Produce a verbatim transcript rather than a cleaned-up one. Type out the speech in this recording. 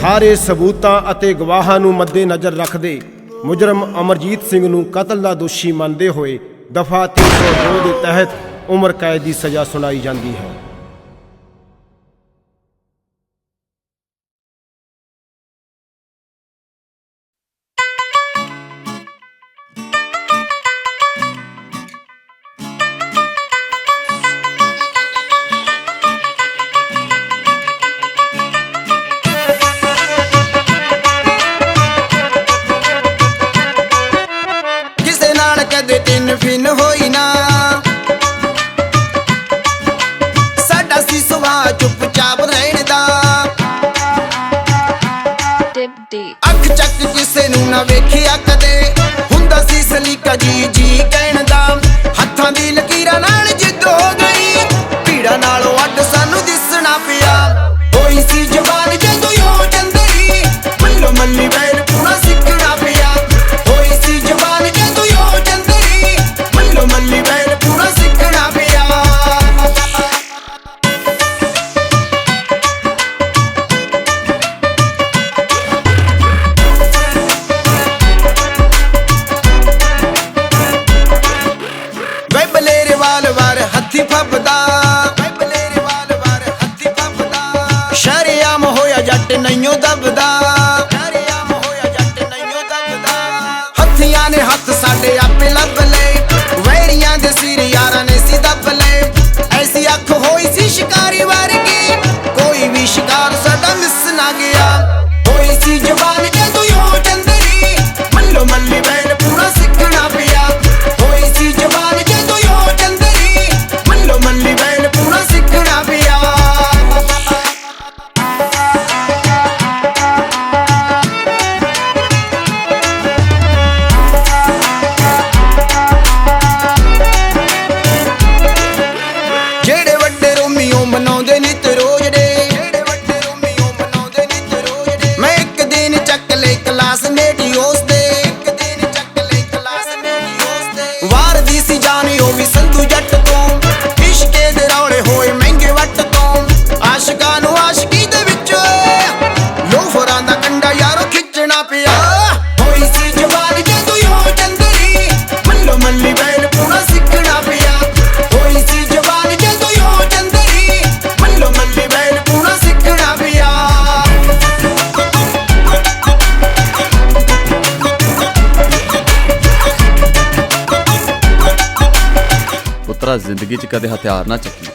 ਸਾਰੇ ਸਬੂਤਾਂ ਅਤੇ ਗਵਾਹਾਂ ਨੂੰ ਮੱਦੇਨਜ਼ਰ ਰੱਖਦੇ ਮੁਜਰਮ ਅਮਰਜੀਤ ਸਿੰਘ ਨੂੰ ਕਤਲ ਦਾ ਦੋਸ਼ੀ ਮੰਨਦੇ ਹੋਏ ਦਫਾ ਤਿੰਨ ਸੌ ਦੋ ਦੇ ਤਹਿਤ ਉਮਰ ਕੈਦ ਦੀ ਸਜ਼ਾ ਸੁਣਾਈ ਜਾਂਦੀ ਹੈ। ਕਿਸੇ ਨਾਲ ਕਦੇ ਤਿੰਨ ਫਿੰਨ ਹੋਈ ਨਾ, ਸਾਡਾ ਸੀ ਸੁਭਾਅ ਚੁੱਪਚਾਪ ਰਹਿਣ ਦਾ। Dip D। ਅੱਖ ਚੱਕ ਕਿਸੇ ਨੂੰ ਨਾ ਵੇਖਿਆ ਕਦੇ, ਹੁੰਦਾ ਸੀ ਸਲੀਕਾ ਜੀ ਜੀ ਕਹਿਣ ਦਾ। ਹੱਥਾਂ ਦੀ ਲਕੀਰਾਂ ਨਾਲ ਜਿੱਦ ਹੋ ਗਈ, ਭੀੜਾਂ ਨਾਲੋਂ ਅੱਡ ਸਾਨੂੰ ਦਿਸਣਾ ਪਿਆ। ਹੋਈ ਸੀ ਜ਼ੁਬਾਨ ਜਦੋਂ ਉਹ ਚੰਦਰੀ, ਮੱਲੋ ਮੱਲੀ ਵੈਲ ਪੂਰਾ ਸਿੱਖਣਾ ਪਿਆ। ਹੋਈ ਸੀ ਜ਼ੁਬਾਨ ਜਦੋਂ ਉਹ ਚੰਦਰੀ, ਮੱਲੋ ਮੱਲੀ ਵੈਲ ਪੂਰਾ ਸਿੱਖਣਾ ਪਿਆ। ਵੇ ਬਲੇਰੇ ਵਾਲ ਵਾਰ ਹੱਥੀ ਫੱਬਦਾ, ਵੇ ਬਲੇਰੇ ਵਾਲ ਵਾਰ ਹੱਥੀ ਫੱਬਦਾ। ਸ਼ਰੇਆਮ ਹੋਇਆ ਜੱਟ ਨਹੀਂਓ ਦੱਬਦਾ, ਸ਼ਰੇਆਮ ਹੋਇਆ ਜੱਟ ਨਹੀਂਓ ਦੱਬਦਾ। ਹੱਥੀਆਂ ਨੇ ਹੱਥ ਸਾਡੇ ਆਪੇ ਲੱਭ ਲਏ, ਵੈਰੀਆਂ ਦੇ ਸਿਰ ਯਾਰਾਂ ਨੇ ਸੀ ਦੱਬ ਲਏ। ਐਸੀ ਅੱਖ ਹੋਈ ਸੀ ਸ਼ਿਕਾਰੀ ਵਰਗੀ, ਕੋਈ ਵੀ ਸ਼ਿਕਾਰ ਸਾਡਾ ਮਿਸ ਨਾ ਗਿਆ। ਹੋਈ ਸੀ ਜ਼ੁਬਾਨ ਜਦੋਂ ਉਹ ਚੰਦਰੀ, ਮੱਲੋ ਮੱਲੀ ਵੈਲ ਪੂਰਾ ਸਿੱਖਣਾ ਪਿਆ। ਹੋਈ ਸੀ ਜ਼ੁਬਾਨ ਜਦੋਂ ਉਹ ਚੰਦਰੀ, ਮੱਲੋ ਮੱਲੀ ਵੈਲ ਪੂਰਾ ਸਿੱਖਣਾ ਪਿਆ। ਜਿਹੜੇ ਵੱਡੇ ਰੋਮੀਓ ਮਨਾਉਂਦੇ ਨਿਤ ਰੋਜ਼ ਡੇ, ਜਿਹੜੇ ਵੱਡੇ ਰੋਮੀਓ ਮਨਾਉਂਦੇ ਨਿਤ ਰੋਜ਼ ਡੇ। ਮੈਂ ਇੱਕ ਦਿਨ ਚੱਕ ਲਏ ਕਲਾਸਮੇਟ ਹੀ ਉਸ ਦੇ, ਇੱਕ ਦਿਨ ਚੱਕ ਲਏ ਕਲਾਸਮੇਟ ਹੀ ਉਸ ਦੇ। ਵਾਰਦੀ ਸੀ ਜਾਨ ਉਹ ਵੀ ਸੰਧੂ ਜੱਟ ਤੋਂ, ਇਸ਼ਕੇ ਦੇ ਰੌਲੇ ਹੋਏ ਮਹਿੰਗੇ ਵੱਟ ਤੋਂ। ਆਸ਼ਿਕਾਂ ਨੂੰ ਆਸ਼ਿਕੀ ਦੇ ਵਿੱਚ ਲੋਫਰਾਂ ਦਾ ਕੰਡਾ ਯਾਰੋ ਖਿੱਚਣਾ ਪਿਆ। ਹੋਈ ਸੀ ਜ਼ੁਬਾਨ ਜਦੋਂ ਉਹ ਚੰਦਰੀ, ਮੱਲੋ ਮੱਲੀ ਵੈਲ ਪੂਰਾ ਸਿੱਖਣਾ ਪਿਆ। ਹੋਈ ਸੀ ਜ਼ੁਬਾਨ ਜਦੋਂ ਉਹ ਚੰਦਰੀ, ਮੱਲੋ ਮੱਲੀ ਵੈਲ ਪੂਰਾ ਸਿੱਖਣਾ ਪਿਆ। ਪੁੱਤਰਾ, ਜ਼ਿੰਦਗੀ 'ਚ ਕਦੇ ਹਥਿਆਰ ਨਾ ਚੱਕੀ।